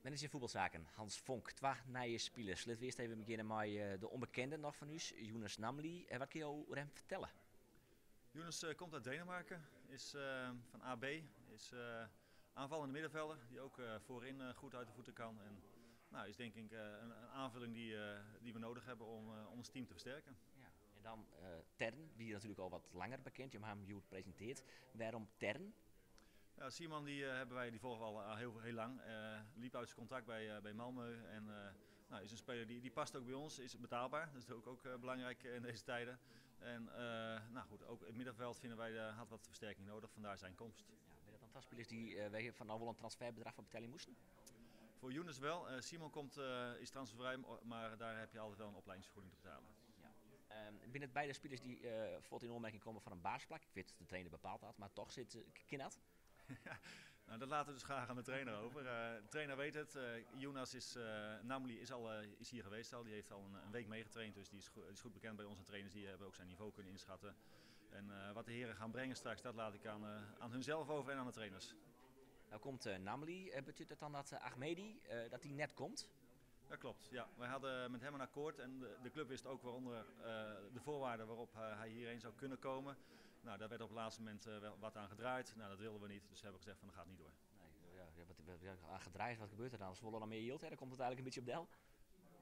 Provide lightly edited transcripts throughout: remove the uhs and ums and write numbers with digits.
Manager voetbalzaken Hans Vonk, twa nije spilers. Litte we earst even begjinne mei de ûnbekende noch fan ús, Younes Namli. Wat kinne jo oer him fertelle? Younes komt uit Denemarken, is van AB, is aanvallende middenvelder die ook voorin goed uit de voeten kan. En nou, is denk ik een aanvulling die we nodig hebben om ons team te versterken. Ja. En dan Thern, wie natuerlik al wat langer bekend. Jo hawwe him hjoed presintearre. Wêrom Thern? Ja, Simon die hebben wij, die volgen we al heel, heel lang. Liep uit zijn contract bij Malmö en nou, is een speler die past ook bij ons, is betaalbaar. Dat is ook belangrijk in deze tijden. En nou goed, ook het middenveld vinden wij had wat versterking nodig, vandaar zijn komst. Ja, binne dat dan twa spilers dy't wy fan no wol in transferbedrach foar betelje moasten? Voor Younes wel. Simon is transfervrij, maar daar heb je altijd wel een opleidingsvergoeding te betalen. Ja. Binne it beide spilers dy't fuort yn oanmerking komme foar in basisplak? Ik wit, de trainer bepaalt dat, mar toch sit, kin dat? Nou, dat laten we dus graag aan de trainer over. De trainer weet het. Younes is, Namli is, al, is hier geweest al. Die heeft al een week meegetraind, dus die is goed bekend bij onze trainers. Die hebben ook zijn niveau kunnen inschatten. En wat de heren gaan brengen straks, dat laat ik aan hunzelf over en aan de trainers. Nou komt Namli, betsjut dat dan dat Ahmedi dat dy net komt? Dat klopt, ja. Wij hadden met hem een akkoord en de club wist ook waaronder de voorwaarden waarop hij hierheen zou kunnen komen. Nou, daar werd op het laatste moment wel wat aan gedraaid. Nou, dat wilden we niet, dus hebben we gezegd van dat gaat niet door. Nee, ja, wat aan gedraaid, wat gebeurt er dan? Ze willen dan mear jild, hè? Dan komt het eigenlijk in bytsje op del.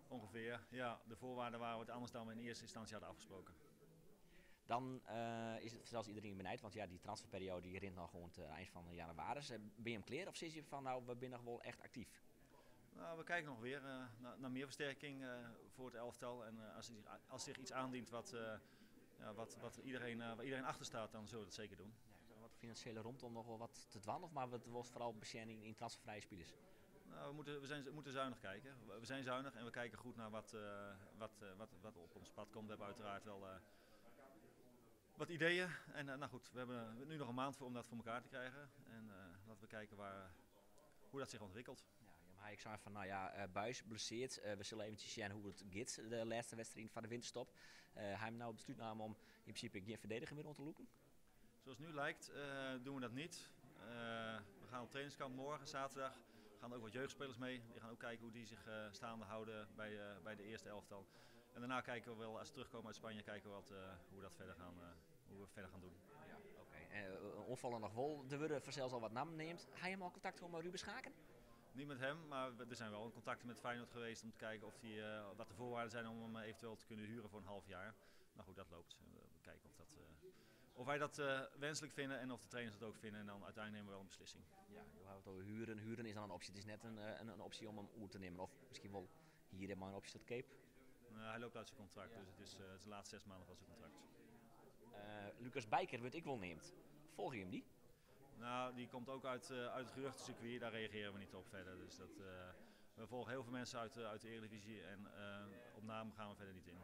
Ongeveer, ja. De voorwaarden waren wat anders dan we in eerste instantie hadden afgesproken. Dan is it fansels iderien benijd, want ja, dy transferperioade dy rint noch oant ein fan jannewaris. Binne jim klear of sizze je fan nou, we binne noch wol echt aktyf? Nou, we kijken nog weer naar meer versterking voor het elftal. En als zich iets aandient ja, waar iedereen achter staat, dan zullen we dat zeker doen. Ja, is der wat finansjele romte om noch wol wat te dwaan? Of mar it wol foaral besjen yn transferfrije spilers? Nou, we moeten zuinig kijken. We zijn zuinig en we kijken goed naar wat op ons pad komt. We hebben uiteraard wel wat ideeën. En nou goed, we hebben nu nog een maand voor om dat voor elkaar te krijgen. En laten we kijken hoe dat zich ontwikkelt. Ja, maar ik sei fan, nou ja, Buijs blessearre. We sille eventsjes sjen hoe't it giet, de lêste wedstriid foar de winterstop. Ha jim no beslút naam om yn prinsipe gjin ferdediger mear oan te lûken? Zoals het nu lijkt, doen we dat niet. We gaan op trainingskamp morgen, zaterdag. We gaan ook wat jeugdspelers mee. Die gaan ook kijken hoe die zich staande houden bij de eerste elftal. En daarna kijken we wel, als ze terugkomen uit Spanje, kijken we hoe we dat verder gaan, hoe we verder gaan doen. Ja, oké. Oanfaller noch wol, der wurde fansels al wat nammen neamd. Ha jim al kontakt mei Ruben Schaken? Niet met hem, maar er zijn wel in contact met Feyenoord geweest om te kijken wat de voorwaarden zijn om hem eventueel te kunnen huren voor een half jaar. Nou goed, dat loopt. We kijken of wij dat wenselijk vinden en of de trainers dat ook vinden. En dan uiteindelijk nemen we wel een beslissing. Ja, je houdt het over huren. Huren is dan een optie. Het is net een optie om hem oer te nimmen. Of miskien wol hier mar in optie tot keap. Nou, hij loopt uit zijn contract, dus het is de laatste 6 maanden van zijn contract. Lucas Bijker wurdt ek wol neamd. Folgje jim dy? Nou, die komt ook uit het geruchtencircuit, daar reageren we niet op verder. Dus we volgen heel veel mensen uit de Eredivisie en op naam gaan we verder niet in.